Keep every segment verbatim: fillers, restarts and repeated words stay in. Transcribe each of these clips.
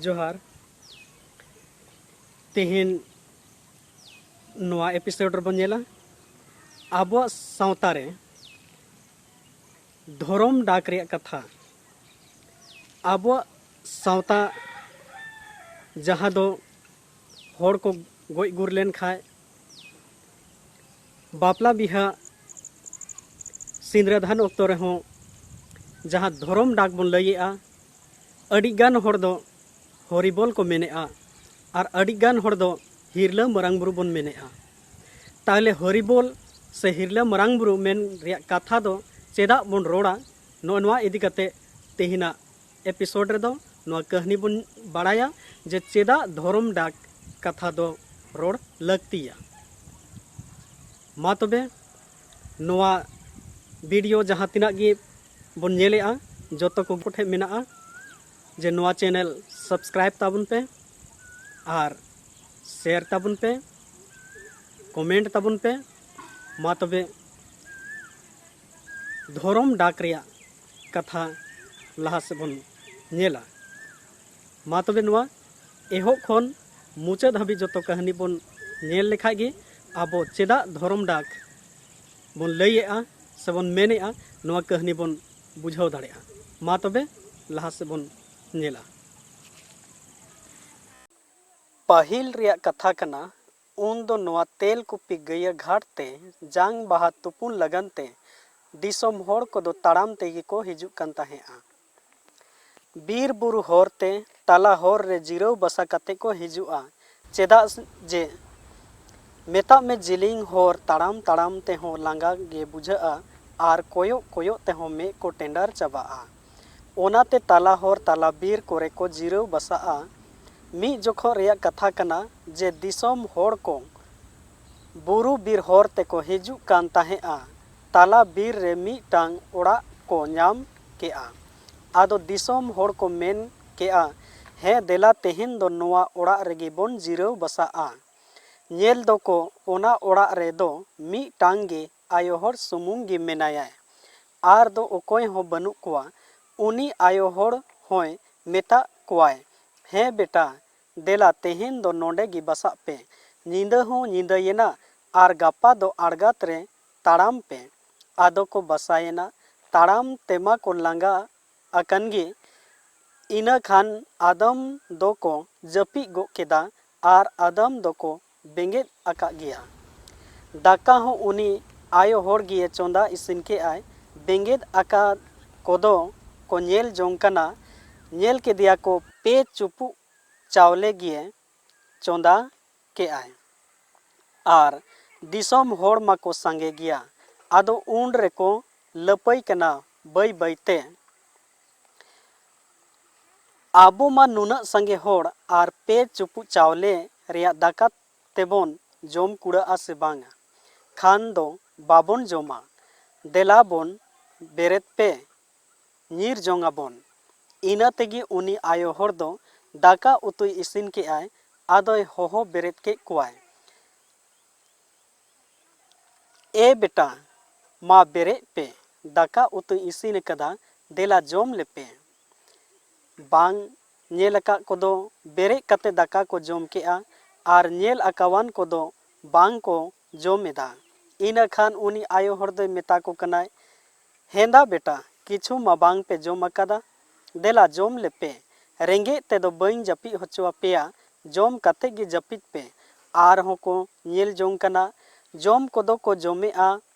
ᱡᱚᱦᱟᱨ᱾ ᱛᱮᱦᱮᱧ ᱱᱚᱣᱟ ᱮᱯᱤᱥᱳᱰ ᱨᱮᱵᱚᱱ ᱧᱮᱞᱟ ᱟᱵᱚᱣᱟᱜ ᱥᱟᱶᱛᱟ ᱨᱮ ᱫᱷᱚᱨᱚᱢ ᱰᱟᱠ ᱨᱮᱭᱟᱜ ᱠᱟᱛᱷᱟ᱾ ᱟᱵᱚᱣᱟᱜ ᱥᱟᱶᱛᱟ ᱡᱟᱦᱟᱸ ᱫᱚ ᱦᱚᱲ ᱠᱚ ᱜᱚᱡ ᱜᱩᱨ ᱞᱮᱱ ᱠᱷᱟᱡ, ᱵᱟᱯᱞᱟ ᱵᱤᱦᱟᱹ ᱥᱤᱸᱫᱽᱨᱟᱹᱫᱟᱱ ᱚᱠᱛᱚ ᱨᱮᱦᱚᱸ ᱡᱟᱦᱟᱸ ᱫᱷᱚᱨᱚᱢ ᱰᱟᱠ ᱵᱚᱱ ᱞᱟᱹᱭᱮᱜᱼᱟ, ᱟᱹᱰᱤᱜᱟᱱ ᱦᱚᱲ ᱫᱚ ᱦᱚᱨᱤᱵᱚᱞ ᱠᱚ ᱢᱮᱱᱮᱜᱼᱟ ᱟᱨ ᱟᱹᱰᱤᱜᱟᱱ ᱦᱚᱲ ᱫᱚ ᱦᱤᱨᱞᱟᱹ ᱢᱟᱨᱟᱝ ᱵᱩᱨᱩ ᱵᱚᱱ ᱢᱮᱱᱮᱜᱼᱟ᱾ ᱛᱟᱦᱞᱮ ᱦᱚᱨᱤᱵᱚᱞ ᱥᱮ ᱦᱤᱨᱞᱟᱹ ᱢᱟᱨᱟᱝ ᱵᱩᱨᱩ ᱢᱮᱱ ᱨᱮᱭᱟᱜ ᱠᱟᱛᱷᱟ ᱫᱚ ᱪᱮᱫᱟᱜ ᱵᱚᱱ ᱨᱚᱲᱟ? ᱱᱚᱜᱼᱚ ᱱᱚᱣᱟ ᱤᱫᱤ ᱠᱟᱛᱮ ᱛᱮᱦᱮᱧᱟᱜ ᱮᱯᱤᱥᱳᱰ ᱨᱮᱫᱚ ᱱᱚᱣᱟ ᱠᱟᱹᱦᱱᱤ ᱵᱚᱱ ᱵᱟᱲᱟᱭᱟ ᱡᱮ ᱪᱮᱫᱟᱜ ᱫᱷᱚᱨᱚᱢ ᱰᱟᱠ ᱠᱟᱛᱷᱟ ᱫᱚ ᱨᱚᱲ ᱞᱟᱹᱠᱛᱤᱭᱟ᱾ ᱢᱟ ᱛᱚᱵᱮ ᱱᱚᱣᱟ ᱵᱷᱤᱰᱤᱭᱳ ᱡᱟᱦᱟᱸ ᱛᱤᱱᱟᱹᱜ ᱜᱮ ᱵᱚᱱ ᱧᱮᱞᱮᱜᱼᱟ, ᱡᱚᱛᱚ ᱠᱚ ᱴᱷᱮᱱ ᱢᱮᱱᱟᱜᱼᱟ ᱡᱮ ᱱᱚᱣᱟ ᱪᱮᱱᱮᱞ ᱥᱟᱵᱥᱠᱨᱟᱭᱤᱵ ᱛᱟᱵᱚᱱ ᱯᱮ ᱟᱨ ᱥᱮᱭᱟᱨ ᱛᱟᱵᱚᱱ ᱯᱮ, ᱠᱚᱢᱮᱱᱴ ᱛᱟᱵᱚᱱ ᱯᱮ᱾ ᱢᱟ ᱛᱚᱵᱮ ᱫᱷᱚᱨᱚᱢ ᱰᱟᱠ ᱨᱮᱭᱟᱜ ᱠᱟᱛᱷᱟ ᱞᱟᱦᱟ ᱥᱮᱫ ᱵᱚᱱ ᱧᱮᱞᱟ᱾ ᱢᱟ ᱛᱚᱵᱮ ᱱᱚᱣᱟ ᱮᱦᱚᱵ ᱠᱷᱚᱱ ᱢᱩᱪᱟᱹᱫ ᱦᱟᱹᱵᱤᱡ ᱡᱚᱛᱚ ᱠᱟᱹᱦᱱᱤ ᱵᱚᱱ ᱧᱮᱞ ᱞᱮᱠᱷᱟᱡ ᱜᱮ ᱟᱵᱚ ᱪᱮᱫᱟᱜ ᱫᱷᱚᱨᱚᱢ ᱰᱟᱠ ᱵᱚᱱ ᱞᱟᱹᱭᱮᱜᱼᱟ ᱥᱮᱵᱚᱱ ᱢᱮᱱᱮᱜᱼᱟ, ᱱᱚᱣᱟ ᱠᱟᱹᱦᱱᱤ ᱵᱚᱱ ᱵᱩᱡᱷᱟᱹᱣ ᱫᱟᱲᱮᱭᱟᱜᱼᱟ᱾ ᱢᱟ ᱛᱚᱵᱮ ᱞᱟᱦᱟ ᱥᱮᱫ ᱵᱚᱱ ᱧᱮᱞᱟ᱾ ᱯᱟᱹᱦᱤᱞ ᱨᱮᱭᱟᱜ ᱠᱟᱛᱷᱟ ᱠᱟᱱᱟ, ᱩᱱ ᱫᱚ ᱱᱚᱣᱟ ᱛᱮᱞᱠᱩᱯᱤ ᱜᱟᱹᱭᱟᱹ ᱜᱷᱟᱴ ᱛᱮ ᱡᱟᱝ ᱵᱟᱦᱟ ᱛᱩᱯᱩᱱ ᱞᱟᱹᱜᱟᱱ ᱛᱮ ᱫᱤᱥᱚᱢ ᱦᱚᱲ ᱠᱚᱫᱚ ᱛᱟᱲᱟᱢ ᱛᱮᱜᱮ ᱠᱚ ᱦᱤᱡᱩᱜ ᱠᱟᱱ ᱛᱟᱦᱮᱸᱜᱼᱟ᱾ ᱵᱤᱨ ᱵᱩᱨᱩ ᱦᱚᱨ ᱛᱮ ᱛᱟᱞᱟ ᱦᱚᱨ ᱨᱮ ᱡᱤᱨᱟᱹᱣ ᱵᱟᱥᱟ ᱠᱟᱛᱮ ᱠᱚ ᱦᱤᱡᱩᱜᱼᱟ᱾ ᱪᱮᱫᱟᱜ ᱡᱮ ᱢᱮᱛᱟᱜ ᱢᱮ ᱡᱤᱞᱤᱧ ᱦᱚᱨ ᱛᱟᱲᱟᱢ ᱛᱟᱲᱟᱢ ᱛᱮᱦᱚᱸ ᱞᱟᱸᱜᱟ ᱜᱮ ᱵᱩᱡᱷᱟᱹᱜᱼᱟ ᱟᱨ ᱠᱚᱭᱚᱜ ᱠᱚᱭᱚᱜ ᱛᱮᱦᱚᱸ ᱢᱮᱫ ᱠᱚ ᱴᱮᱸᱰᱟᱨ ᱪᱟᱵᱟᱜᱼᱟ᱾ ᱚᱱᱟᱛᱮ ᱛᱟᱞᱟ ᱦᱚᱨ ᱛᱟᱞᱟ ᱵᱤᱨ ᱠᱚᱨᱮ ᱠᱚ ᱡᱤᱨᱟᱹᱣ ᱵᱟᱥᱟᱜᱼᱟ᱾ ᱢᱤᱫ ᱡᱚᱠᱷᱚᱱ ᱨᱮᱭᱟᱜ ᱠᱟᱛᱷᱟ ᱠᱟᱱᱟ ᱡᱮ ᱫᱤᱥᱚᱢ ᱦᱚᱲ ᱠᱚ ᱵᱩᱨᱩ ᱵᱤᱨ ᱦᱚᱨ ᱛᱮᱠᱚ ᱦᱤᱡᱩᱜ ᱠᱟᱱ ᱛᱟᱦᱮᱸᱜᱼᱟ᱾ ᱛᱟᱞᱟ ᱵᱤᱨ ᱨᱮ ᱢᱤᱫᱴᱟᱝ ᱚᱲᱟᱜ ᱠᱚ ᱧᱟᱢ ᱠᱮᱜᱼᱟ᱾ ᱟᱫᱚ ᱫᱤᱥᱚᱢ ᱦᱚᱲ ᱠᱚ ᱢᱮᱱ ᱠᱮᱜᱼᱟ, "ᱦᱮᱸ, ᱫᱮᱞᱟ ᱛᱮᱦᱮᱧ ᱫᱚ ᱱᱚᱣᱟ ᱚᱲᱟᱜ ᱨᱮᱜᱮ ᱵᱚᱱ ᱡᱤᱨᱟᱹᱣ ᱵᱟᱥᱟᱜᱼᱟ᱾" ᱧᱮᱞ ᱫᱚᱠᱚ ᱚᱱᱟ ᱚᱲᱟᱜ ᱨᱮᱫᱚ ᱢᱤᱫᱴᱟᱝ ᱜᱮ ᱟᱭᱳ ᱦᱚᱲ ᱥᱩᱢᱩᱝ ᱜᱮ ᱢᱮᱱᱟᱭᱟ, ᱟᱨ ᱫᱚ ᱚᱠᱚᱭ ᱦᱚᱸ ᱵᱟᱹᱱᱩᱜ ᱠᱚᱣᱟ᱾ ᱩᱱᱤ ᱟᱭᱳ ᱦᱚᱲ ᱦᱚᱸᱭ ᱢᱮᱛᱟᱜ ᱠᱚᱣᱟᱭ, ᱦᱮᱸ ᱵᱮᱴᱟ, ᱫᱮᱞᱟ ᱛᱮᱦᱮᱧ ᱫᱚ ᱱᱚᱰᱮ ᱜᱮ ᱵᱟᱥᱟᱜ ᱯᱮ᱾ ᱧᱤᱫᱟᱹ ᱦᱚᱸ ᱧᱤᱫᱟᱹᱭᱮᱱᱟ ᱟᱨ ᱜᱟᱯᱟ ᱫᱚ ᱟᱬᱜᱟᱛ ᱨᱮ ᱛᱟᱲᱟᱢ ᱯᱮ᱾ ᱟᱫᱚ ᱠᱚ ᱵᱟᱥᱟᱭᱮᱱᱟ᱾ ᱛᱟᱲᱟᱢ ᱛᱮᱢᱟ ᱠᱚ ᱞᱟᱸᱜᱟ ᱟᱠᱟᱱ ᱜᱮ᱾ ᱤᱱᱟᱹ ᱠᱷᱟᱱ ᱟᱫᱚᱢ ᱫᱚᱠᱚ ᱡᱟᱹᱯᱤᱫ ᱜᱚᱫ ᱠᱮᱫᱟ ᱟᱨ ᱟᱫᱚᱢ ᱫᱚᱠᱚ ᱵᱮᱸᱜᱮᱫ ᱟᱠᱟᱫ ᱜᱮᱭᱟ᱾ ᱫᱟᱠᱟ ᱦᱚᱸ ᱩᱱᱤ ᱟᱭᱳ ᱦᱚᱲ ᱜᱮ ᱪᱚᱸᱫᱟ ᱤᱥᱤᱱ ᱠᱮᱜᱼᱟᱭ᱾ ᱵᱮᱸᱜᱮᱫ ᱟᱠᱟᱫ ᱠᱚᱫᱚ ᱠᱚ ᱧᱮᱞ ᱡᱚᱝ ᱠᱟᱱᱟ᱾ ᱧᱮᱞ ᱠᱮᱫᱮᱭᱟ ᱠᱚ ᱯᱮ ᱪᱩᱯᱩᱫ ᱪᱟᱣᱞᱮ ᱜᱮ ᱪᱚᱸᱫᱟ ᱠᱮᱜᱼᱟᱭ᱾ ᱟᱨ ᱫᱤᱥᱚᱢ ᱦᱚᱲ ᱢᱟᱠᱚ ᱥᱟᱸᱜᱮ ᱜᱮᱭᱟ᱾ ᱟᱫᱚ ᱩᱱ ᱨᱮᱠᱚ ᱞᱟᱹᱯᱟᱹᱭ ᱠᱟᱱᱟ ᱵᱟᱹᱭ ᱵᱟᱹᱭ ᱛᱮ, "ᱟᱵᱚ ᱢᱟ ᱱᱩᱱᱟᱹᱜ ᱥᱟᱸᱜᱮ ᱦᱚᱲ ᱟᱨ ᱯᱮ ᱪᱩᱯᱩᱫ ᱪᱟᱣᱞᱮ ᱨᱮᱭᱟᱜ ᱫᱟᱠᱟ ᱛᱮᱵᱚᱱ ᱡᱚᱢ ᱠᱩᱲᱟᱹᱜᱼᱟ ᱥᱮ ᱵᱟᱝᱟ? ᱠᱷᱟᱱ ᱫᱚ ᱵᱟᱵᱚᱱ ᱡᱚᱢᱟ᱾ ᱫᱮᱞᱟ ᱵᱚᱱ ᱵᱮᱨᱮᱫ ᱯᱮ, ᱧᱤᱨ ᱡᱚᱝ ᱟᱵᱚᱱ᱾" ᱤᱱᱟᱹ ᱛᱮᱜᱮ ᱩᱱᱤ ᱟᱭᱳ ᱦᱚᱲ ᱫᱚ ᱫᱟᱠᱟ ᱩᱛᱩᱭ ᱤᱥᱤᱱ ᱠᱮᱜᱼᱟᱭ᱾ ᱟᱫᱚᱭ ᱦᱚᱦᱚ ᱵᱮᱨᱮᱫ ᱠᱮᱫ ᱠᱚᱣᱟᱭ, "ᱮ ᱵᱮᱴᱟ, ᱢᱟ ᱵᱮᱨᱮᱫ ᱯᱮ, ᱫᱟᱠᱟ ᱩᱛᱩᱧ ᱤᱥᱤᱱ ᱟᱠᱟᱫᱟ, ᱫᱮᱞᱟ ᱡᱚᱢ ᱞᱮᱯᱮ᱾" ᱵᱟᱝ ᱧᱮᱞ ᱟᱠᱟᱫ ᱠᱚᱫᱚ ᱵᱮᱨᱮᱫ ᱠᱟᱛᱮ ᱫᱟᱠᱟ ᱠᱚ ᱡᱚᱢ ᱠᱮᱜᱼᱟ ᱟᱨ ᱧᱮᱞ ᱟᱠᱟᱣᱟᱱ ᱠᱚᱫᱚ ᱵᱟᱝ ᱠᱚ ᱡᱚᱢ ᱮᱫᱟ᱾ ᱤᱱᱟᱹ ᱠᱷᱟᱱ ᱩᱱᱤ ᱟᱭᱳ ᱦᱚᱲ ᱫᱚᱭ ᱢᱮᱛᱟ ᱠᱚ ᱠᱟᱱᱟᱭ, "ᱦᱮᱸᱫᱟ ᱵᱮᱴᱟ, ᱠᱤᱪᱷᱩ ᱢᱟ ᱵᱟᱝ ᱯᱮ ᱡᱚᱢ ᱟᱠᱟᱫᱟ, ᱫᱮᱞᱟ ᱡᱚᱢ ᱞᱮᱯᱮ᱾ ᱨᱮᱸᱜᱮᱡ ᱛᱮᱫᱚ ᱵᱟᱹᱧ ᱡᱟᱹᱯᱤᱫ ᱦᱚᱪᱚ ᱟᱯᱮᱭᱟ, ᱡᱚᱢ ᱠᱟᱛᱮ ᱜᱮ ᱡᱟᱹᱯᱤᱫ ᱯᱮ᱾" ᱟᱨᱦᱚᱸ ᱠᱚ ᱧᱮᱞ ᱡᱚᱝ ᱠᱟᱱᱟ, ᱡᱚᱢ ᱠᱚᱫᱚ ᱠᱚ ᱡᱚᱢᱮᱜᱼᱟ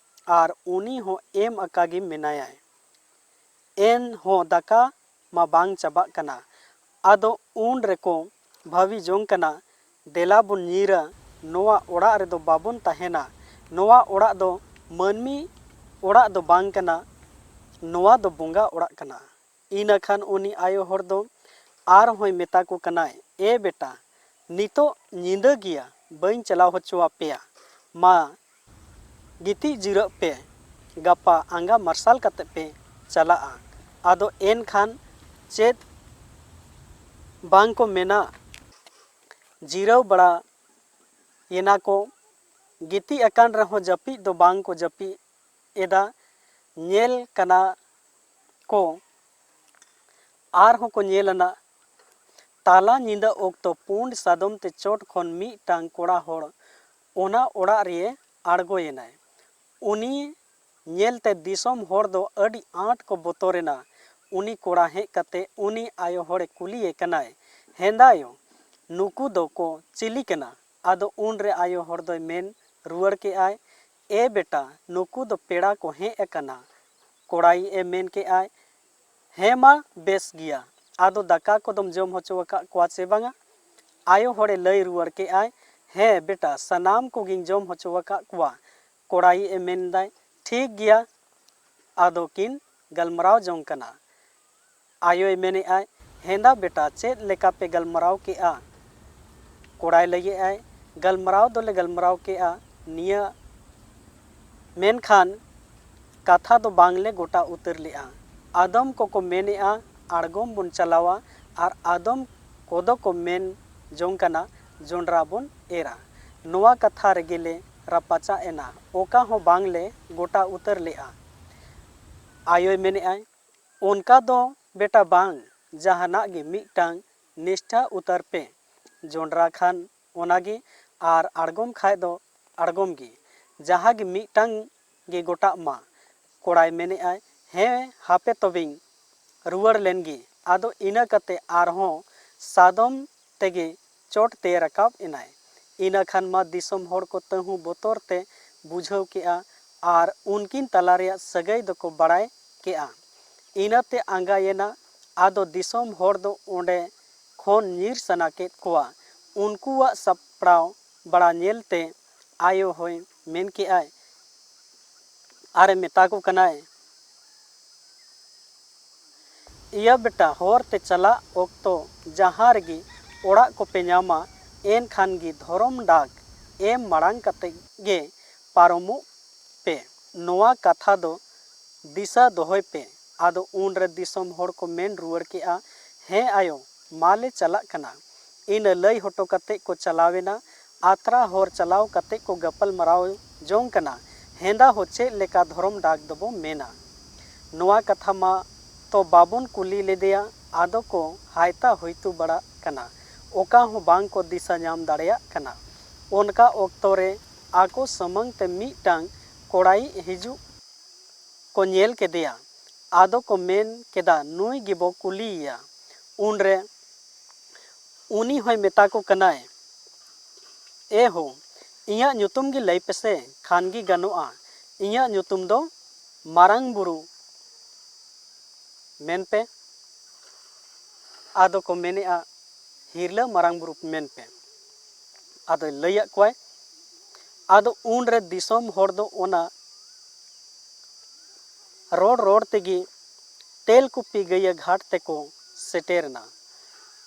ᱟᱨ ᱩᱱᱤ ᱦᱚᱸ ᱮᱢ ᱟᱠᱟ ᱜᱮ ᱢᱮᱱᱟᱭᱟ᱾ ᱮᱱ ᱦᱚᱸ ᱫᱟᱠᱟ ᱢᱟ ᱵᱟᱝ ᱪᱟᱵᱟᱜ ᱠᱟᱱᱟ᱾ ᱟᱫᱚ ᱩᱱ ᱨᱮᱠᱚ ᱵᱷᱟᱹᱵᱤ ᱡᱚᱝ ᱠᱟᱱᱟ, "ᱫᱮᱞᱟ ᱵᱚᱱ ᱧᱤᱨᱟ, ᱱᱚᱣᱟ ᱚᱲᱟᱜ ᱨᱮᱫᱚ ᱵᱟᱵᱚᱱ ᱛᱟᱦᱮᱱᱟ᱾ ᱱᱚᱣᱟ ᱚᱲᱟᱜ ᱫᱚ ᱢᱟᱹᱱᱢᱤ ᱚᱲᱟᱜ ᱫᱚ ᱵᱟᱝ ᱠᱟᱱᱟ, ᱱᱚᱣᱟ ᱫᱚ ᱵᱚᱸᱜᱟ ᱚᱲᱟᱜ ᱠᱟᱱᱟ᱾" ᱤᱱᱟᱹ ᱠᱷᱟᱱ ᱩᱱᱤ ᱟᱭᱳ ᱦᱚᱲ ᱫᱚ ᱟᱨᱦᱚᱸᱭ ᱢᱮᱛᱟ ᱠᱚ ᱠᱟᱱᱟᱭ, "ᱮ ᱵᱮᱴᱟ, ᱱᱤᱛᱚᱜ ᱧᱤᱫᱟᱹ ᱜᱮᱭᱟ, ᱵᱟᱹᱧ ᱪᱟᱞᱟᱣ ᱦᱚᱪᱚ ᱟᱯᱮᱭᱟ᱾ ᱢᱟ ᱜᱤᱛᱤᱡ ᱡᱤᱨᱟᱹᱜ ᱯᱮ, ᱜᱟᱯᱟ ᱟᱸᱜᱟ ᱢᱟᱨᱥᱟᱞ ᱠᱟᱛᱮ ᱯᱮ ᱪᱟᱞᱟᱜᱼᱟ᱾" ᱟᱫᱚ ᱮᱱᱠᱷᱟᱱ ᱪᱮᱫ ᱵᱟᱝ ᱠᱚ ᱢᱮᱱᱟ, ᱡᱤᱨᱟᱹᱣ ᱵᱟᱲᱟ ᱭᱮᱱᱟ ᱠᱚ᱾ ᱜᱤᱛᱤᱡ ᱟᱠᱟᱱ ᱨᱮᱦᱚᱸ ᱡᱟᱹᱯᱤᱫ ᱫᱚ ᱵᱟᱝ ᱠᱚ ᱡᱟᱹᱯᱤᱫ ᱮᱫᱟ᱾ ᱧᱮᱞ ᱠᱟᱱᱟ ᱠᱚ, ᱟᱨᱦᱚᱸ ᱠᱚ ᱧᱮᱞ ᱟᱱᱟ, ᱛᱟᱞᱟ ᱧᱤᱫᱟᱹ ᱚᱠᱛᱚ ᱯᱩᱸᱰ ᱥᱟᱫᱚᱢ ᱛᱮ ᱪᱚᱴ ᱠᱷᱚᱱ ᱢᱤᱫᱴᱟᱝ ᱠᱚᱲᱟ ᱦᱚᱲ ᱚᱱᱟ ᱚᱲᱟᱜ ᱨᱮ ᱟᱬᱜᱚᱭᱮᱱᱟᱭ᱾ ᱩᱱᱤ ᱧᱮᱞᱛᱮ ᱫᱤᱥᱚᱢ ᱦᱚᱲ ᱫᱚ ᱟᱹᱰᱤ ᱟᱸᱴ ᱠᱚ ᱵᱚᱛᱚᱨᱮᱱᱟ᱾ ᱩᱱᱤ ᱠᱚᱲᱟ ᱦᱮᱡ ᱠᱟᱛᱮ ᱩᱱᱤ ᱟᱭᱳ ᱦᱚᱲᱮ ᱠᱩᱞᱤᱭᱮ ᱠᱟᱱᱟᱭ, "ᱦᱮᱸᱫᱟᱭᱳ, ᱱᱩᱠᱩ ᱫᱚᱠᱚ ᱪᱤᱞᱤ ᱠᱟᱱᱟ?" ᱟᱫᱚ ᱩᱱᱨᱮ ᱟᱭᱳ ᱦᱚᱲ ᱫᱚᱭ ᱢᱮᱱ ᱨᱩᱣᱟᱹᱲ ᱠᱮᱜᱼᱟᱭ, "ᱮ ᱵᱮᱴᱟ, ᱱᱩᱠᱩ ᱫᱚ ᱯᱮᱲᱟ ᱠᱚ ᱦᱮᱡ ᱟᱠᱟᱱᱟ᱾" ᱠᱚᱲᱟᱭᱤᱡ ᱮ ᱢᱮᱱ ᱠᱮᱜᱼᱟᱭ, "ᱦᱮᱸ ᱢᱟ, ᱵᱮᱥ ᱜᱮᱭᱟ, ᱟᱫᱚ ᱫᱟᱠᱟ ᱠᱚᱫᱚᱢ ᱡᱚᱢ ᱦᱚᱪᱚ ᱟᱠᱟᱫ ᱠᱚᱣᱟ ᱪᱮ ᱵᱟᱝᱟ?" ᱟᱭᱳ ᱦᱚᱲᱮ ᱞᱟᱹᱭ ᱨᱩᱣᱟᱹᱲ ᱠᱮᱜᱼᱟᱭ, "ᱦᱮᱸ ᱵᱮᱴᱟ, ᱥᱟᱱᱟᱢ ᱠᱚᱜᱮᱧ ᱡᱚᱢ ᱦᱚᱪᱚ ᱟᱠᱟᱫ ᱠᱚᱣᱟ᱾" ᱠᱚᱲᱟᱭᱤᱡ ᱮ ᱢᱮᱱᱫᱟᱭ, "ᱴᱷᱤᱠ ᱜᱮᱭᱟ, ᱟᱫᱚ ᱠᱤᱱ ᱜᱟᱞᱢᱟᱨᱟᱣ ᱡᱚᱝ ᱠᱟᱱᱟ᱾" ᱟᱭᱳᱭ ᱢᱮᱱᱮᱜᱼᱟᱭ, "ᱦᱮᱸᱫᱟ ᱵᱮᱴᱟ, ᱪᱮᱫ ᱞᱮᱠᱟ ᱯᱮ ᱜᱟᱞᱢᱟᱨᱟᱣ ᱠᱮᱜᱼᱟ?" ᱠᱚᱲᱟᱭ ᱞᱟᱹᱭᱮᱜᱼᱟᱭ, "ᱜᱟᱞᱢᱟᱨᱟᱣ ᱫᱚᱞᱮ ᱜᱟᱞᱢᱟᱨᱟᱣ ᱠᱮᱜᱼᱟ ᱱᱤᱭᱟᱹ, ᱢᱮᱱᱠᱷᱟᱱ ᱠᱟᱛᱷᱟ ᱫᱚ ᱵᱟᱝᱞᱮ ᱜᱚᱴᱟ ᱩᱛᱟᱹᱨ ᱞᱮᱜᱼᱟ᱾ ᱟᱫᱚᱢ ᱠᱚᱠᱚ ᱢᱮᱱᱮᱜᱼᱟ ᱟᱬᱜᱚᱢ ᱵᱚᱱ ᱪᱟᱞᱟᱣᱟ, ᱟᱨ ᱟᱫᱚᱢ ᱠᱚᱫᱚ ᱠᱚ ᱢᱮᱱ ᱡᱚᱝ ᱠᱟᱱᱟ ᱡᱚᱸᱰᱨᱟ ᱵᱚᱱ ᱮᱨᱟ᱾ ᱱᱚᱣᱟ ᱠᱟᱛᱷᱟ ᱨᱮᱜᱮ ᱞᱮ ᱨᱟᱯᱟᱪᱟᱜ ᱮᱱᱟ, ᱚᱠᱟ ᱦᱚᱸ ᱵᱟᱝᱞᱮ ᱜᱚᱴᱟ ᱩᱛᱟᱹᱨ ᱞᱮᱜᱼᱟ᱾" ᱟᱭᱳᱭ ᱢᱮᱱᱮᱜᱼᱟᱭ, "ᱚᱱᱠᱟ ᱫᱚ ᱵᱮᱴᱟ ᱵᱟᱝ, ᱡᱟᱦᱟᱱᱟᱜ ᱜᱮ ᱢᱤᱫᱴᱟᱝ ᱱᱤᱥᱴᱷᱟ ᱩᱛᱟᱹᱨ ᱯᱮ᱾ ᱡᱚᱸᱰᱨᱟ ᱠᱷᱟᱱ ᱚᱱᱟᱜᱮ, ᱟᱨ ᱟᱬᱜᱚᱢ ᱠᱷᱟᱡ ᱫᱚ ᱟᱬᱜᱚᱢ ᱜᱮ, ᱡᱟᱦᱟᱸ ᱜᱮ ᱢᱤᱫᱴᱟᱝ ᱜᱮ ᱜᱚᱴᱟᱜ ᱢᱟ᱾" ᱠᱚᱲᱟᱭ ᱢᱮᱱᱮᱜᱼᱟᱭ, "ᱦᱮᱸ, ᱦᱟᱯᱮ ᱛᱚᱵᱮᱧ ᱨᱩᱣᱟᱹᱲ ᱞᱮᱱ ᱜᱮ᱾" ᱟᱫᱚ ᱤᱱᱟᱹ ᱠᱟᱛᱮ ᱟᱨᱦᱚᱸ ᱥᱟᱫᱚᱢ ᱛᱮᱜᱮ ᱪᱚᱴ ᱛᱮ ᱨᱟᱠᱟᱵ ᱮᱱᱟᱭ᱾ ᱤᱱᱟᱹ ᱠᱷᱟᱱ ᱢᱟ ᱫᱤᱥᱚᱢ ᱦᱚᱲ ᱠᱚ ᱛᱟᱹᱦᱩ ᱵᱚᱛᱚᱨ ᱛᱮ ᱵᱩᱡᱷᱟᱹᱣ ᱠᱮᱜᱼᱟ, ᱟᱨ ᱩᱱᱠᱤᱱ ᱛᱟᱞᱟ ᱨᱮᱭᱟᱜ ᱥᱟᱹᱜᱟᱹᱭ ᱫᱚᱠᱚ ᱵᱟᱲᱟᱭ ᱠᱮᱜᱼᱟ᱾ ᱤᱱᱟᱹᱛᱮ ᱟᱸᱜᱟᱭᱮᱱᱟ᱾ ᱟᱫᱚ ᱫᱤᱥᱚᱢ ᱦᱚᱲ ᱫᱚ ᱚᱸᱰᱮ ᱠᱷᱚᱱ ᱧᱤᱨ ᱥᱟᱱᱟ ᱠᱮᱫ ᱠᱚᱣᱟ᱾ ᱩᱱᱠᱩᱣᱟᱜ ᱥᱟᱯᱲᱟᱣ ᱵᱟᱲᱟ ᱧᱮᱞᱛᱮ ᱟᱭᱳ ᱦᱚᱸᱭ ᱢᱮᱱ ᱠᱮᱜᱼᱟᱭ, ᱟᱨᱮ ᱢᱮᱛᱟ ᱠᱚ ᱠᱟᱱᱟᱭ, "ᱤᱭᱟᱹ ᱵᱮᱴᱟ, ᱦᱚᱨ ᱛᱮ ᱪᱟᱞᱟᱜ ᱚᱠᱛᱚ ᱡᱟᱦᱟᱸ ᱨᱮᱜᱮ ᱚᱲᱟᱜ ᱠᱚᱯᱮ ᱧᱟᱢᱟ, ᱮᱱᱠᱷᱟᱱ ᱜᱮ ᱫᱷᱚᱨᱚᱢ ᱰᱟᱠ ᱮᱢ ᱢᱟᱲᱟᱝ ᱠᱟᱛᱮ ᱜᱮ ᱯᱟᱨᱚᱢᱚᱜ ᱯᱮ᱾ ᱱᱚᱣᱟ ᱠᱟᱛᱷᱟ ᱫᱚ ᱫᱤᱥᱟᱹ ᱫᱚᱦᱚᱭ ᱯᱮ᱾" ᱟᱫᱚ ᱩᱱᱨᱮ ᱫᱤᱥᱚᱢ ᱦᱚᱲ ᱠᱚ ᱢᱮᱱ ᱨᱩᱣᱟᱹᱲ ᱠᱮᱜᱼᱟ, "ᱦᱮᱸ ᱟᱭᱳ, ᱢᱟᱞᱮ ᱪᱟᱞᱟᱜ ᱠᱟᱱᱟ᱾" ᱤᱱᱟᱹ ᱞᱟᱹᱭ ᱦᱚᱴᱚ ᱠᱟᱛᱮ ᱠᱚ ᱪᱟᱞᱟᱣᱮᱱᱟ᱾ ᱟᱛᱨᱟ ᱦᱚᱨ ᱪᱟᱞᱟᱣ ᱠᱟᱛᱮ ᱠᱚ ᱜᱟᱯᱟᱞ ᱢᱟᱨᱟᱣ ᱡᱚᱝ ᱠᱟᱱᱟ, "ᱦᱮᱸᱫᱟ ᱦᱚᱸ ᱪᱮᱫ ᱞᱮᱠᱟ ᱫᱷᱚᱨᱚᱢ ᱰᱟᱠ ᱫᱚᱵᱚ ᱢᱮᱱᱟ? ᱱᱚᱣᱟ ᱠᱟᱛᱷᱟ ᱢᱟ ᱛᱚ ᱵᱟᱵᱚᱱ ᱠᱩᱞᱤ ᱞᱮᱫᱮᱭᱟ᱾" ᱟᱫᱚ ᱠᱚ ᱦᱟᱭᱛᱟ ᱦᱩᱭᱛᱩ ᱵᱟᱲᱟ ᱠᱟᱱᱟ, ᱚᱠᱟ ᱦᱚᱸ ᱵᱟᱝ ᱠᱚ ᱫᱤᱥᱟᱹ ᱧᱟᱢ ᱫᱟᱲᱮᱭᱟᱜ ᱠᱟᱱᱟ᱾ ᱚᱱᱠᱟ ᱚᱠᱛᱚ ᱨᱮ ᱟᱠᱚ ᱥᱟᱢᱟᱝ ᱛᱮ ᱢᱤᱫᱴᱟᱝ ᱠᱚᱲᱟᱭᱤᱡ ᱦᱤᱡᱩᱜ ᱠᱚ ᱧᱮᱞ ᱠᱮᱫᱮᱭᱟ᱾ ᱟᱫᱚ ᱠᱚ ᱢᱮᱱ ᱠᱮᱫᱟ, "ᱱᱩᱭ ᱜᱮᱵᱚ ᱠᱩᱞᱤᱭᱮᱭᱟ᱾" ᱩᱱᱨᱮ ᱩᱱᱤ ᱦᱚᱸᱭ ᱢᱮᱛᱟ ᱠᱚ ᱠᱟᱱᱟᱭ, "ᱮ ᱦᱳ, ᱤᱧᱟᱹᱜ ᱧᱩᱛᱩᱢ ᱜᱮ ᱞᱟᱹᱭ ᱯᱮᱥᱮ, ᱠᱷᱟᱱ ᱜᱮ ᱜᱟᱱᱚᱜᱼᱟ᱾ ᱤᱧᱟᱹᱜ ᱧᱩᱛᱩᱢ ᱫᱚ ᱢᱟᱨᱟᱝ ᱵᱩᱨᱩ ᱢᱮᱱ ᱯᱮ᱾" ᱟᱫᱚ ᱠᱚ ᱢᱮᱱᱮᱫᱼᱟ, "ᱦᱤᱨᱞᱟᱹ ᱢᱟᱨᱟᱝ ᱵᱩᱨᱩ ᱢᱮᱱ ᱯᱮ᱾" ᱟᱫᱚᱭ ᱞᱟᱹᱭᱟᱫ ᱠᱚᱣᱟᱭ᱾ ᱟᱫᱚ ᱩᱱᱨᱮ ᱫᱤᱥᱚᱢ ᱦᱚᱲ ᱫᱚ ᱚᱱᱟ ᱨᱚᱲ ᱨᱚᱲ ᱛᱮᱜᱮ ᱛᱮᱞᱠᱩᱯᱤ ᱜᱟᱹᱭᱟᱹ ᱜᱷᱟᱴ ᱛᱮᱠᱚ ᱥᱮᱴᱮᱨᱮᱱᱟ᱾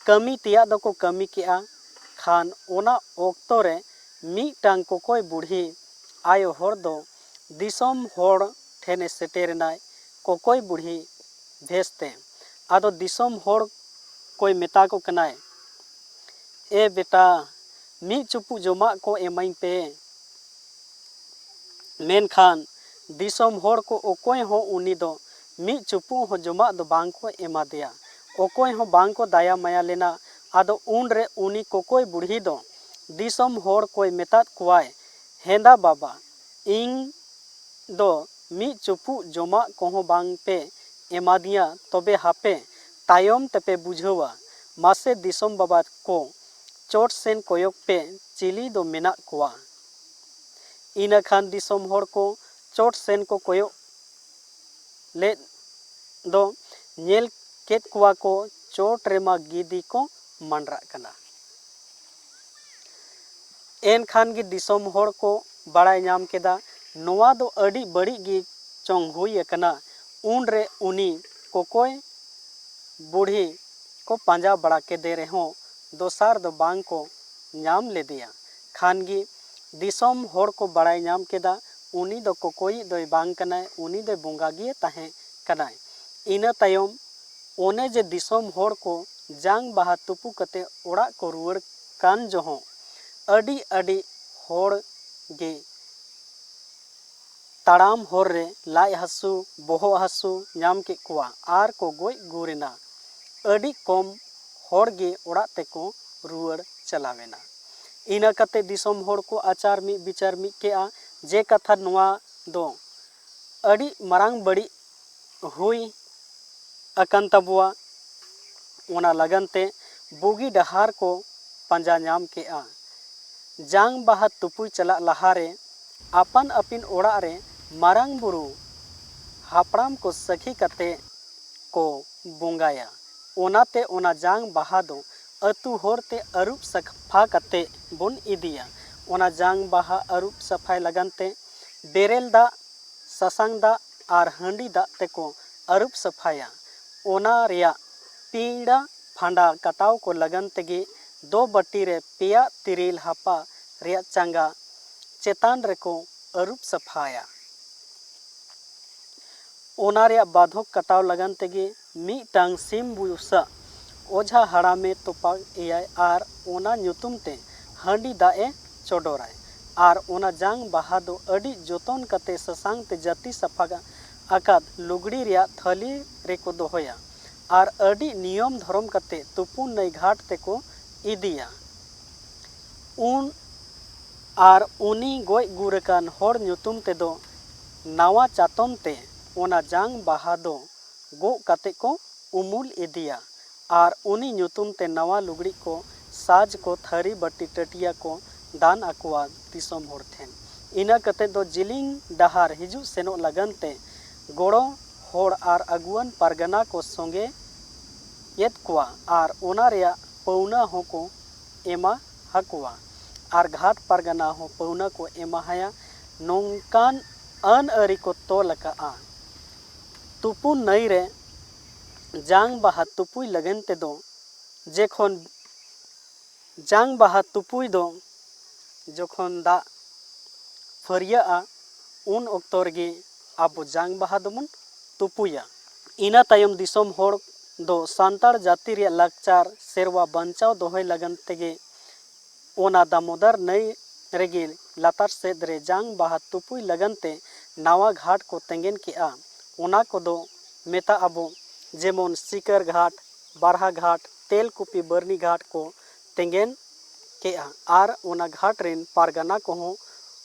ᱠᱟᱹᱢᱤ ᱛᱮᱭᱟᱜ ᱫᱚᱠᱚ ᱠᱟᱹᱢᱤ ᱠᱮᱜᱼᱟ᱾ ᱠᱷᱟᱱ ᱚᱱᱟ ᱚᱠᱛᱚ ᱨᱮ ᱢᱤᱫᱴᱟᱝ ᱠᱚᱠᱚᱭ ᱵᱩᱲᱦᱤ ᱟᱭᱳ ᱦᱚᱲ ᱫᱚ ᱫᱤᱥᱚᱢ ᱦᱚᱲ ᱴᱷᱮᱱᱮ ᱥᱮᱴᱮᱨᱮᱱᱟᱭ, ᱠᱚᱠᱚᱭ ᱵᱩᱲᱦᱤ ᱵᱷᱮᱥ ᱛᱮ᱾ ᱟᱫᱚ ᱫᱤᱥᱚᱢ ᱦᱚᱲ ᱠᱚᱭ ᱢᱮᱛᱟ ᱠᱚ ᱠᱟᱱᱟᱭ, "ᱮ ᱵᱮᱴᱟ, ᱢᱤᱫ ᱪᱩᱯᱩᱫ ᱡᱚᱢᱟᱜ ᱠᱚ ᱮᱢᱟᱹᱧ ᱯᱮ᱾" ᱢᱮᱱᱠᱷᱟᱱ ᱫᱤᱥᱚᱢ ᱦᱚᱲ ᱠᱚ ᱚᱠᱚᱭ ᱦᱚᱸ ᱩᱱᱤ ᱫᱚ ᱢᱤᱫ ᱪᱩᱯᱩᱫ ᱦᱚᱸ ᱡᱚᱢᱟᱜ ᱫᱚ ᱵᱟᱝ ᱠᱚ ᱮᱢᱟ ᱫᱮᱭᱟ᱾ ᱚᱠᱚᱭ ᱦᱚᱸ ᱵᱟᱝ ᱠᱚ ᱫᱟᱭᱟ ᱢᱟᱭᱟ ᱞᱮᱱᱟ᱾ ᱟᱫᱚ ᱩᱱᱨᱮ ᱩᱱᱤ ᱠᱚᱠᱚᱭ ᱵᱩᱲᱦᱤ ᱫᱚ ᱫᱤᱥᱚᱢ ᱦᱚᱲ ᱠᱚᱭ ᱢᱮᱛᱟᱫ ᱠᱚᱣᱟᱭ, "ᱦᱮᱸᱫᱟ ᱵᱟᱵᱟ, ᱤᱧ ᱫᱚ ᱢᱤᱫ ᱪᱩᱯᱩᱫ ᱡᱚᱢᱟᱜ ᱠᱚᱦᱚᱸ ᱵᱟᱝ ᱯᱮ ᱮᱢᱟᱫᱤᱧᱟ, ᱛᱚᱵᱮ ᱦᱟᱯᱮ ᱛᱟᱭᱚᱢ ᱛᱮᱯᱮ ᱵᱩᱡᱷᱟᱹᱣᱟ᱾ ᱢᱟᱥᱮ ᱫᱤᱥᱚᱢ ᱵᱟᱵᱟ ᱠᱚ, ᱪᱚᱴ ᱥᱮᱱ ᱠᱚᱭᱚᱜ ᱯᱮ, ᱪᱤᱞᱤ ᱫᱚ ᱢᱮᱱᱟᱜ ᱠᱚᱣᱟ?" ᱤᱱᱟᱹ ᱠᱷᱟᱱ ᱫᱤᱥᱚᱢ ᱦᱚᱲ ᱠᱚ ᱪᱚᱴ ᱥᱮᱱ ᱠᱚ ᱠᱚᱭᱚᱜ ᱞᱮᱫ ᱫᱚ ᱧᱮᱞ ᱠᱮᱫ ᱠᱚᱣᱟ ᱠᱚ, ᱪᱚᱴ ᱨᱮᱢᱟ ᱜᱤᱫᱤ ᱠᱚ ᱢᱟᱸᱰᱨᱟᱜ ᱠᱟᱱᱟ᱾ ᱮᱱᱠᱷᱟᱱ ᱜᱮ ᱫᱤᱥᱚᱢ ᱦᱚᱲ ᱠᱚ ᱵᱟᱲᱟᱭ ᱧᱟᱢ ᱠᱮᱫᱟ, ᱱᱚᱣᱟ ᱫᱚ ᱟᱹᱰᱤ ᱵᱟᱹᱲᱤᱡ ᱜᱮ ᱪᱚᱝ ᱦᱩᱭ ᱟᱠᱟᱱᱟ᱾ ᱩᱱᱨᱮ ᱩᱱᱤ ᱠᱚᱠᱚᱭ ᱵᱩᱲᱦᱤ ᱠᱚ ᱯᱟᱸᱡᱟ ᱵᱟᱲᱟ ᱠᱮᱫᱮ ᱨᱮᱦᱚᱸ ᱫᱚᱥᱟᱨ ᱫᱚ ᱵᱟᱝ ᱠᱚ ᱧᱟᱢ ᱞᱮᱫᱮᱭᱟ᱾ ᱠᱷᱟᱱ ᱜᱮ ᱫᱤᱥᱚᱢ ᱦᱚᱲ ᱠᱚ ᱵᱟᱲᱟᱭ ᱧᱟᱢ ᱠᱮᱫᱟ, ᱩᱱᱤ ᱫᱚ ᱠᱚᱠᱚᱭᱤᱡ ᱫᱚᱭ ᱵᱟᱝ ᱠᱟᱱᱟᱭ, ᱩᱱᱤ ᱫᱚᱭ ᱵᱚᱸᱜᱟ ᱜᱮ ᱛᱟᱦᱮᱸ ᱠᱟᱱᱟᱭ᱾ ᱤᱱᱟᱹ ᱛᱟᱭᱚᱢ ᱚᱱᱮ ᱡᱮ ᱫᱤᱥᱚᱢ ᱦᱚᱲ ᱠᱚ ᱡᱟᱝ ᱵᱟᱦᱟ ᱛᱩᱯᱩ ᱠᱟᱛᱮ ᱚᱲᱟᱜ ᱠᱚ ᱨᱩᱣᱟᱹᱲ ᱠᱟᱱ ᱡᱚᱦᱚᱜ, ᱟᱹᱰᱤ ᱟᱹᱰᱤ ᱦᱚᱲ ᱜᱮ ᱛᱟᱲᱟᱢ ᱦᱚᱨ ᱨᱮ ᱞᱟᱡ ᱦᱟᱹᱥᱩ, ᱵᱚᱦᱚᱜ ᱦᱟᱹᱥᱩ ᱧᱟᱢ ᱠᱮᱫ ᱠᱚᱣᱟ ᱟᱨ ᱠᱚ ᱜᱚᱡ ᱜᱩᱨ ᱮᱱᱟ᱾ ᱟᱹᱰᱤ ᱠᱚᱢ ᱦᱚᱲ ᱜᱮ ᱚᱲᱟᱜ ᱛᱮᱠᱚ ᱨᱩᱣᱟᱹᱲ ᱪᱟᱞᱟᱣᱮᱱᱟ᱾ ᱤᱱᱟᱹ ᱠᱟᱛᱮ ᱫᱤᱥᱚᱢ ᱦᱚᱲ ᱠᱚ ᱟᱪᱟᱨ ᱢᱤᱫ ᱵᱤᱪᱟᱹᱨ ᱢᱤᱫ ᱠᱮᱜᱼᱟ ᱡᱮ ᱠᱟᱛᱷᱟ ᱱᱚᱣᱟ ᱫᱚ ᱟᱹᱰᱤ ᱢᱟᱨᱟᱝ ᱵᱟᱹᱲᱤᱡ ᱦᱩᱭ ᱟᱠᱟᱱ ᱛᱟᱵᱚᱣᱟ᱾ ᱚᱱᱟ ᱞᱟᱹᱜᱤᱫ ᱛᱮ ᱵᱩᱜᱤ ᱰᱟᱦᱟᱨ ᱠᱚ ᱯᱟᱸᱡᱟ ᱧᱟᱢ ᱠᱮᱜᱼᱟ᱾ ᱡᱟᱝ ᱵᱟᱦᱟ ᱛᱩᱯᱩᱭ ᱪᱟᱞᱟᱜ ᱞᱟᱦᱟᱨᱮ ᱟᱯᱟᱱ ᱟᱹᱯᱤᱱ ᱚᱲᱟᱜ ᱨᱮ ᱢᱟᱨᱟᱝ ᱵᱩᱨᱩ ᱦᱟᱯᱲᱟᱢ ᱠᱚ ᱥᱟᱹᱠᱷᱤ ᱠᱟᱛᱮ ᱠᱚ ᱵᱚᱸᱜᱟᱭᱟ᱾ ᱚᱱᱟᱛᱮ ᱚᱱᱟ ᱡᱟᱝ ᱵᱟᱦᱟ ᱫᱚ ᱟᱹᱛᱩ ᱦᱚᱲ ᱛᱮ ᱟᱹᱨᱩᱵ ᱥᱟᱯᱷᱟ ᱠᱟᱛᱮ ᱵᱚᱱ ᱤᱫᱤᱭᱟ᱾ ᱚᱱᱟ ᱡᱟᱝ ᱵᱟᱦᱟ ᱟᱹᱨᱩᱵ ᱥᱟᱯᱷᱟᱭ ᱞᱟᱹᱜᱤᱫ ᱛᱮ ᱵᱮᱨᱮᱞ ᱫᱟᱜ, ᱥᱟᱥᱟᱝ ᱫᱟᱜ ᱟᱨ ᱦᱟᱺᱰᱤ ᱫᱟᱜ ᱛᱮᱠᱚ ᱟᱹᱨᱩᱵ ᱥᱟᱯᱷᱟᱭᱟ᱾ ᱚᱱᱟ ᱨᱮᱭᱟᱜ ᱯᱤᱲᱟ ᱯᱷᱟᱸᱰᱟ ᱠᱟᱴᱟᱣ ᱠᱚ ᱞᱟᱹᱜᱤᱫ ᱛᱮᱜᱮ ᱫᱚ ᱵᱟᱹᱴᱤ ᱨᱮ ᱯᱮᱭᱟ ᱛᱤᱨᱤᱞ ᱦᱟᱯᱟ ᱨᱮᱭᱟᱜ ᱪᱟᱸᱜᱟ ᱪᱮᱛᱟᱱ ᱨᱮᱠᱚ ᱟᱹᱨᱩᱵ ᱥᱟᱯᱷᱟᱭᱟ᱾ ᱚᱱᱟ ᱨᱮᱭᱟᱜ ᱵᱟᱫᱷᱚᱠ ᱠᱟᱴᱟᱣ ᱞᱟᱹᱜᱤᱫ ᱛᱮᱜᱮ ᱢᱤᱫᱴᱟᱝ ᱥᱤᱢ ᱵᱩᱥᱟᱹᱜ ᱚᱡᱷᱟ ᱦᱟᱲᱟᱢᱮ ᱛᱚᱯᱟ ᱮᱭᱟᱭ ᱟᱨ ᱚᱱᱟ ᱧᱩᱛᱩᱢ ᱛᱮ ᱦᱟᱺᱰᱤ ᱫᱟᱜ ᱮ ᱪᱚᱰᱚᱨᱟᱭ᱾ ᱟᱨ ᱚᱱᱟ ᱡᱟᱝ ᱵᱟᱦᱟ ᱫᱚ ᱟᱹᱰᱤ ᱡᱚᱛᱚᱱ ᱠᱟᱛᱮ ᱥᱟᱥᱟᱝ ᱛᱮ ᱡᱟᱹᱛᱤ ᱥᱟᱯᱷᱟ ᱟᱠᱟᱫ ᱞᱩᱜᱽᱲᱤ ᱨᱮᱭᱟᱜ ᱛᱷᱟᱹᱞᱤ ᱨᱮᱠᱚ ᱫᱚᱦᱚᱭᱟ᱾ ᱟᱨ ᱟᱹᱰᱤ ᱱᱤᱭᱚᱢ ᱫᱷᱚᱨᱚᱢ ᱠᱟᱛᱮ ᱛᱩᱯᱩᱱ ᱱᱟᱹᱭ ᱜᱷᱟᱴ ᱛᱮᱠᱚ ᱤᱫᱤᱭᱟ᱾ ᱩᱱ ᱟᱨ ᱩᱱᱤ ᱜᱚᱡ ᱜᱩᱨ ᱟᱠᱟᱱ ᱦᱚᱲ ᱧᱩᱛᱩᱢ ᱛᱮᱫᱚ ᱱᱟᱣᱟ ᱪᱟᱛᱚᱢ ᱛᱮ ᱚᱱᱟ ᱡᱟᱝ ᱵᱟᱦᱟ ᱫᱚ ᱜᱚᱜ ᱠᱟᱛᱮ ᱠᱚ ᱩᱢᱩᱞ ᱤᱫᱤᱭᱟ᱾ ᱟᱨ ᱩᱱᱤ ᱧᱩᱛᱩᱢ ᱛᱮ ᱱᱟᱣᱟ ᱞᱩᱜᱽᱲᱤᱡ ᱠᱚ, ᱥᱟᱡᱽ ᱠᱚ, ᱛᱷᱟᱹᱨᱤ ᱵᱟᱹᱴᱤ ᱴᱟᱹᱴᱤᱭᱟ ᱠᱚ ᱫᱟᱱ ᱟᱠᱚᱣᱟ ᱫᱤᱥᱚᱢ ᱦᱚᱲ ᱴᱷᱮᱱ᱾ ᱤᱱᱟᱹ ᱠᱟᱛᱮ ᱫᱚ ᱡᱤᱞᱤᱧ ᱰᱟᱦᱟᱨ ᱦᱤᱡᱩᱜ ᱥᱮᱱᱚᱜ ᱞᱟᱹᱜᱤᱫ ᱛᱮ ᱜᱚᱲᱚ ᱦᱚᱲ ᱟᱨ ᱟᱹᱜᱩᱣᱟᱹᱱ ᱯᱟᱨᱜᱟᱱᱟ ᱠᱚ ᱥᱚᱸᱜᱮ ᱭᱮᱫ ᱠᱚᱣᱟ ᱟᱨ ᱚᱱᱟ ᱨᱮᱭᱟᱜ ᱯᱟᱹᱣᱱᱟ ᱦᱚᱸᱠᱚ ᱮᱢᱟ ᱟᱠᱚᱣᱟ᱾ ᱟᱨ ᱜᱷᱟᱴ ᱯᱟᱨᱜᱟᱱᱟ ᱦᱚᱸ ᱯᱟᱹᱣᱱᱟ ᱠᱚ ᱮᱢᱟᱦᱟᱭᱟ᱾ ᱱᱚᱝᱠᱟᱱ ᱟᱹᱱ ᱟᱹᱨᱤ ᱠᱚ ᱛᱚᱞ ᱟᱠᱟᱫᱼᱟ᱾ ᱛᱩᱯᱩ ᱱᱟᱹᱭ ᱨᱮ ᱡᱟᱝ ᱵᱟᱦᱟ ᱛᱩᱯᱩᱭ ᱞᱟᱹᱜᱤᱫ ᱛᱮᱫᱚ ᱡᱮᱠᱷᱚᱱ ᱡᱟᱝ ᱵᱟᱦᱟ ᱛᱩᱯᱩᱭ ᱫᱚ ᱡᱚᱠᱷᱚᱱ ᱫᱟᱜ ᱯᱷᱟᱹᱨᱭᱟᱹᱜᱼᱟ, ᱩᱱ ᱚᱠᱛᱚ ᱨᱮᱜᱮ ᱟᱵᱚ ᱡᱟᱝ ᱵᱟᱦᱟ ᱫᱚᱵᱚᱱ ᱛᱩᱯᱩᱭᱟ᱾ ᱤᱱᱟᱹ ᱛᱟᱭᱚᱢ ᱫᱤᱥᱚᱢ ᱦᱚᱲ ᱫᱚ ᱥᱟᱱᱛᱟᱲ ᱡᱟᱹᱛᱤ ᱨᱮᱭᱟᱜ ᱞᱟᱠᱪᱟᱨ ᱥᱮᱨᱣᱟ ᱵᱟᱧᱪᱟᱣ ᱫᱚᱦᱚᱭ ᱞᱟᱹᱜᱤᱫ ᱛᱮᱜᱮ ᱚᱱᱟ ᱫᱟᱢᱳᱫᱚᱨ ᱱᱟᱹᱭ ᱨᱮᱜᱮ ᱞᱟᱛᱟᱨ ᱥᱮᱫ ᱨᱮ ᱡᱟᱝ ᱵᱟᱦᱟ ᱛᱩᱯᱩᱭ ᱞᱟᱹᱜᱤᱫ ᱛᱮ ᱱᱟᱣᱟ ᱜᱷᱟᱴ ᱠᱚ ᱛᱮᱸᱜᱮᱱ ᱠᱮᱜᱼᱟ᱾ ᱚᱱᱟ ᱠᱚᱫᱚ ᱢᱮᱛᱟᱜ ᱟᱵᱚ ᱡᱮᱢᱚᱱ ᱥᱤᱠᱟᱹᱨ ᱜᱷᱟᱴ, ᱵᱟᱨᱦᱟ ᱜᱷᱟᱴ, ᱛᱮᱞᱠᱩᱯᱤ ᱵᱟᱹᱨᱱᱤ ᱜᱷᱟᱴ ᱠᱚ ᱛᱮᱸᱜᱮᱱ ᱠᱮᱜᱼᱟ ᱟᱨ ᱚᱱᱟ ᱜᱷᱟᱴ ᱨᱮᱱ ᱯᱟᱨᱜᱟᱱᱟ ᱠᱚᱦᱚᱸ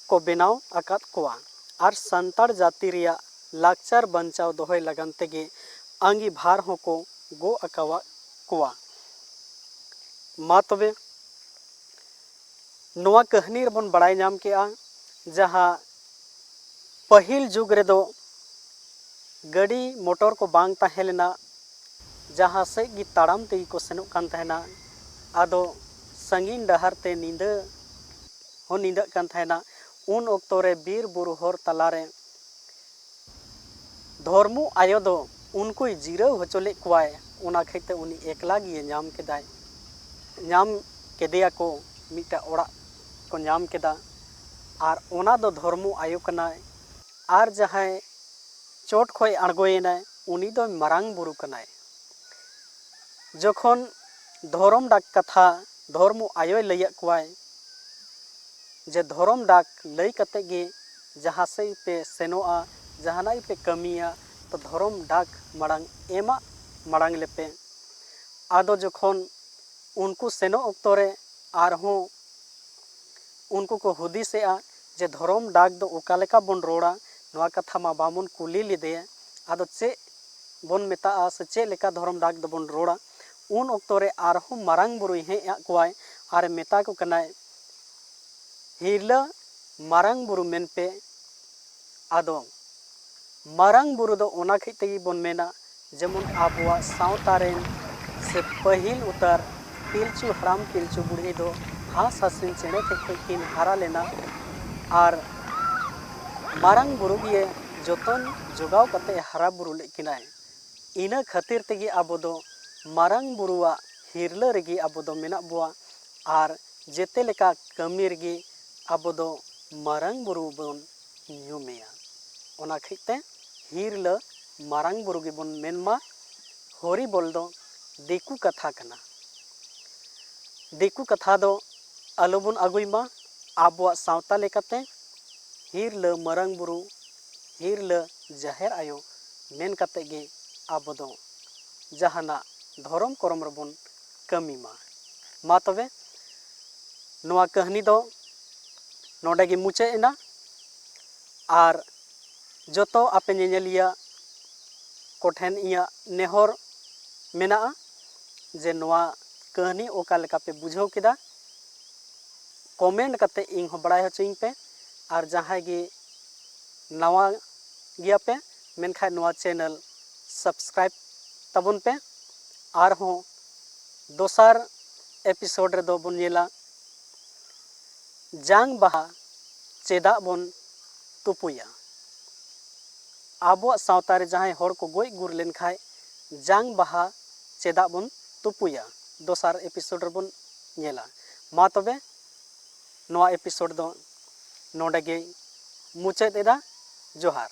ᱠᱚ ᱵᱮᱱᱟᱣ ᱟᱠᱟᱫ ᱠᱚᱣᱟ ᱟᱨ ᱥᱟᱱᱛᱟᱲ ᱡᱟᱹᱛᱤ ᱨᱮᱭᱟᱜ ᱞᱟᱠᱪᱟᱨ ᱵᱟᱧᱪᱟᱣ ᱫᱚᱦᱚᱭ ᱞᱟᱹᱜᱤᱫ ᱛᱮᱜᱮ ᱟᱺᱜᱤᱵᱷᱟᱨ ᱦᱚᱸᱠᱚ ᱜᱚᱜ ᱟᱠᱟᱣᱟᱫ ᱠᱚᱣᱟ᱾ ᱢᱟ ᱛᱚᱵᱮ, ᱱᱚᱣᱟ ᱠᱟᱹᱦᱱᱤ ᱨᱮᱵᱚᱱ ᱵᱟᱲᱟᱭ ᱧᱟᱢ ᱠᱮᱜᱼᱟ, ᱡᱟᱦᱟᱸ ᱯᱟᱹᱦᱤᱞ ᱡᱩᱜᱽ ᱨᱮᱫᱚ ᱜᱟᱹᱰᱤ ᱢᱚᱴᱚᱨ ᱠᱚ ᱵᱟᱝ ᱛᱟᱦᱮᱸ ᱞᱮᱱᱟ, ᱡᱟᱦᱟᱸ ᱥᱮᱫ ᱜᱮ ᱛᱟᱲᱟᱢ ᱛᱮᱜᱮ ᱠᱚ ᱥᱮᱱᱚᱜ ᱠᱟᱱ ᱛᱟᱦᱮᱱᱟ᱾ ᱟᱫᱚ ᱥᱟᱺᱜᱤᱧ ᱰᱟᱦᱟᱨ ᱛᱮ ᱧᱤᱫᱟᱹ ᱦᱚᱸ ᱧᱤᱫᱟᱹᱜ ᱠᱟᱱ ᱛᱟᱦᱮᱱᱟ᱾ ᱩᱱ ᱚᱠᱛᱚ ᱨᱮ ᱵᱤᱨ ᱵᱩᱨᱩ ᱦᱚᱨ ᱛᱟᱞᱟᱨᱮ ᱫᱷᱚᱨᱢᱩ ᱟᱭᱳ ᱫᱚ ᱩᱱᱠᱩᱭ ᱡᱤᱨᱟᱹᱣ ᱦᱚᱪᱚ ᱞᱮᱫ ᱠᱚᱣᱟᱭ᱾ ᱚᱱᱟ ᱠᱷᱟᱹᱛᱤᱨ ᱛᱮ ᱩᱱᱤ ᱮᱠᱞᱟ ᱜᱮ ᱧᱟᱢ ᱠᱮᱫᱟᱭ, ᱧᱟᱢ ᱠᱮᱫᱮᱭᱟᱠᱚ, ᱢᱤᱫᱴᱟᱜ ᱚᱲᱟᱜ ᱠᱚ ᱧᱟᱢ ᱠᱮᱫᱟ᱾ ᱟᱨ ᱚᱱᱟ ᱫᱚ ᱫᱷᱚᱨᱢᱩ ᱟᱭᱳ ᱠᱟᱱᱟᱭ᱾ ᱟᱨ ᱡᱟᱦᱟᱸᱭ ᱪᱚᱴ ᱠᱷᱚᱱ ᱟᱬᱜᱚᱭᱮᱱᱟᱭ, ᱩᱱᱤ ᱫᱚ ᱢᱟᱨᱟᱝ ᱵᱩᱨᱩ ᱠᱟᱱᱟᱭ᱾ ᱡᱚᱠᱷᱚᱱ ᱫᱷᱚᱨᱚᱢ ᱰᱟᱠ ᱠᱟᱛᱷᱟ ᱫᱷᱚᱨᱢᱩ ᱟᱭᱳᱭ ᱞᱟᱹᱭᱟᱫ ᱠᱚᱣᱟᱭ, ᱡᱮ ᱫᱷᱚᱨᱚᱢ ᱰᱟᱠ ᱞᱟᱹᱭ ᱠᱟᱛᱮ ᱜᱮ ᱡᱟᱦᱟᱸ ᱥᱮᱫ ᱯᱮ ᱥᱮᱱᱚᱜᱼᱟ, ᱡᱟᱦᱟᱱᱟᱜ ᱜᱮᱯᱮ ᱠᱟᱹᱢᱤᱭᱟ, ᱛᱚ ᱫᱷᱚᱨᱚᱢ ᱰᱟᱠ ᱢᱟᱲᱟᱝ ᱮᱢᱟᱜ ᱢᱟᱲᱟᱝ ᱞᱮᱯᱮ᱾ ᱟᱫᱚ ᱡᱚᱠᱷᱚᱱ ᱩᱱᱠᱩ ᱥᱮᱱᱚᱜ ᱚᱠᱛᱚ ᱨᱮ ᱟᱨᱦᱚᱸ ᱩᱱᱠᱩ ᱠᱚ ᱦᱩᱫᱤᱥᱮᱜᱼᱟ ᱡᱮ ᱫᱷᱚᱨᱚᱢ ᱰᱟᱠ ᱫᱚ ᱚᱠᱟ ᱞᱮᱠᱟ ᱵᱚᱱ ᱨᱚᱲᱟ, ᱱᱚᱣᱟ ᱠᱟᱛᱷᱟ ᱢᱟ ᱵᱟᱵᱚᱱ ᱠᱩᱞᱤ ᱞᱮᱫᱮᱭᱟ᱾ ᱟᱫᱚ ᱪᱮᱫ ᱵᱚᱱ ᱢᱮᱛᱟᱜᱼᱟ ᱥᱮ ᱪᱮᱫ ᱞᱮᱠᱟ ᱫᱷᱚᱨᱚᱢ ᱰᱟᱠ ᱫᱚᱵᱚᱱ ᱨᱚᱲᱟ? ᱩᱱ ᱚᱠᱛᱚ ᱨᱮ ᱟᱨᱦᱚᱸ ᱢᱟᱨᱟᱝ ᱵᱩᱨᱩᱭ ᱦᱮᱡ ᱟᱫ ᱠᱚᱣᱟᱭ ᱟᱨᱮ ᱢᱮᱛᱟ ᱠᱚ ᱠᱟᱱᱟᱭ, "ᱦᱤᱨᱞᱟᱹ ᱢᱟᱨᱟᱝ ᱵᱩᱨᱩ ᱢᱮᱱᱯᱮ᱾" ᱟᱫᱚ ᱢᱟᱨᱟᱝ ᱵᱩᱨᱩ ᱫᱚ ᱚᱱᱟ ᱠᱷᱟᱹᱛᱤᱨ ᱛᱮᱜᱮ ᱵᱚᱱ ᱢᱮᱱᱟ, ᱡᱮᱢᱚᱱ ᱟᱵᱚᱣᱟᱜ ᱥᱟᱶᱛᱟ ᱨᱮᱱ ᱥᱮ ᱯᱟᱹᱦᱤᱞ ᱩᱛᱟᱹᱨ ᱯᱤᱞᱪᱩ ᱦᱟᱲᱟᱢ ᱯᱤᱞᱪᱩ ᱵᱩᱲᱦᱤ ᱫᱚ ᱦᱟᱸᱥ ᱦᱟᱹᱥᱤᱞ ᱪᱮᱬᱮ ᱴᱷᱮᱱ ᱠᱷᱚᱱ ᱠᱤᱱ ᱦᱟᱨᱟ ᱞᱮᱱᱟ ᱟᱨ ᱢᱟᱨᱟᱝ ᱵᱩᱨᱩ ᱜᱮ ᱡᱚᱛᱚᱱ ᱡᱚᱜᱟᱣ ᱠᱟᱛᱮ ᱦᱟᱨᱟ ᱵᱩᱨᱩ ᱞᱮᱫ ᱠᱤᱱᱟᱭ᱾ ᱤᱱᱟᱹ ᱠᱷᱟᱹᱛᱤᱨ ᱛᱮᱜᱮ ᱟᱵᱚ ᱫᱚ ᱢᱟᱨᱟᱝ ᱵᱩᱨᱩᱣᱟᱜ ᱦᱤᱨᱞᱟᱹ ᱨᱮᱜᱮ ᱟᱵᱚ ᱫᱚ ᱢᱮᱱᱟᱜ ᱵᱚᱣᱟ ᱟᱨ ᱡᱮᱛᱮ ᱞᱮᱠᱟ ᱠᱟᱹᱢᱤ ᱨᱮᱜᱮ ᱟᱵᱚ ᱫᱚ ᱢᱟᱨᱟᱝ ᱵᱩᱨᱩ ᱵᱚᱱ ᱧᱩᱢᱮᱭᱟ᱾ ᱚᱱᱟ ᱠᱷᱟᱹᱛᱤᱨ ᱛᱮ ᱦᱤᱨᱞᱟᱹ ᱢᱟᱨᱟᱝ ᱵᱩᱨᱩ ᱜᱮᱵᱚᱱ ᱢᱮᱱ ᱢᱟ᱾ ᱦᱚᱨᱤᱵᱚᱞ ᱫᱚ ᱫᱤᱠᱩ ᱠᱟᱛᱷᱟ ᱠᱟᱱᱟ᱾ ᱫᱤᱠᱩ ᱠᱟᱛᱷᱟ ᱫᱚ ᱟᱞᱚᱵᱚᱱ ᱟᱹᱜᱩᱭ ᱢᱟ᱾ ᱟᱵᱚᱣᱟᱜ ᱥᱟᱶᱛᱟ ᱞᱮᱠᱟᱛᱮ ᱦᱤᱨᱞᱟᱹ ᱢᱟᱨᱟᱝ ᱵᱩᱨᱩ, ᱦᱤᱨᱞᱟᱹ ᱡᱟᱦᱮᱨ ᱟᱭᱳ ᱢᱮᱱ ᱠᱟᱛᱮ ᱜᱮ ᱟᱵᱚ ᱫᱚ ᱡᱟᱦᱟᱱᱟᱜ ᱫᱷᱚᱨᱚᱢ ᱠᱚᱨᱚᱢ ᱨᱮᱵᱚᱱ ᱠᱟᱹᱢᱤ ᱢᱟ᱾ ᱢᱟ ᱛᱚᱵᱮ, ᱱᱚᱣᱟ ᱠᱟᱹᱦᱱᱤ ᱫᱚ ᱱᱚᱰᱮ ᱜᱮ ᱢᱩᱪᱟᱹᱫ ᱮᱱᱟ᱾ ᱟᱨ ᱡᱚᱛᱚ ᱟᱯᱮ ᱧᱮᱧᱮᱞᱤᱭᱟᱹ ᱠᱚᱴᱷᱮᱱ ᱤᱧᱟᱹᱜ ᱱᱮᱦᱚᱨ ᱢᱮᱱᱟᱜᱼᱟ ᱡᱮ ᱱᱚᱣᱟ ᱠᱟᱹᱦᱱᱤ ᱚᱠᱟ ᱞᱮᱠᱟ ᱯᱮ ᱵᱩᱡᱷᱟᱹᱣ ᱠᱮᱫᱟ, comment ᱠᱟᱛᱮ ᱤᱧ ᱦᱚᱸ ᱵᱟᱲᱟᱭ ᱦᱚᱪᱚᱧ ᱯᱮ᱾ ᱟᱨ ᱡᱟᱦᱟᱸᱭ ᱜᱮ ᱱᱟᱣᱟ ᱜᱮᱭᱟ ᱯᱮ, ᱢᱮᱱᱠᱷᱟᱱ ᱱᱚᱣᱟ channel subscribe ᱛᱟᱵᱚᱱ ᱯᱮ᱾ ᱟᱨᱦᱚᱸ ᱫᱚᱥᱟᱨ episode ᱨᱮᱫᱚ ᱵᱚᱱ ᱧᱮᱞᱟ ᱡᱟᱝ ᱵᱟᱦᱟ ᱪᱮᱫᱟᱜ ᱵᱚᱱ ᱛᱩᱯᱩᱭᱟ᱾ ᱟᱵᱚᱣᱟᱜ ᱥᱟᱶᱛᱟ ᱨᱮ ᱡᱟᱦᱟᱸᱭ ᱦᱚᱲ ᱠᱚ ᱜᱚᱡ ᱜᱩᱨ ᱞᱮᱱᱠᱷᱟᱡ ᱡᱟᱝ ᱵᱟᱦᱟ ᱪᱮᱫᱟᱜ ᱵᱚᱱ ᱛᱩᱯᱩᱭᱟ, ᱫᱚᱥᱟᱨ episode ᱨᱮᱵᱚᱱ ᱧᱮᱞᱟ᱾ ᱢᱟ ᱛᱚᱵᱮ, ᱱᱚᱣᱟ episode ᱫᱚ ᱱᱚᱰᱮ ᱜᱮ ᱢᱩᱪᱟᱹᱫ ᱮᱫᱟ᱾ ᱡᱚᱦᱟᱨ᱾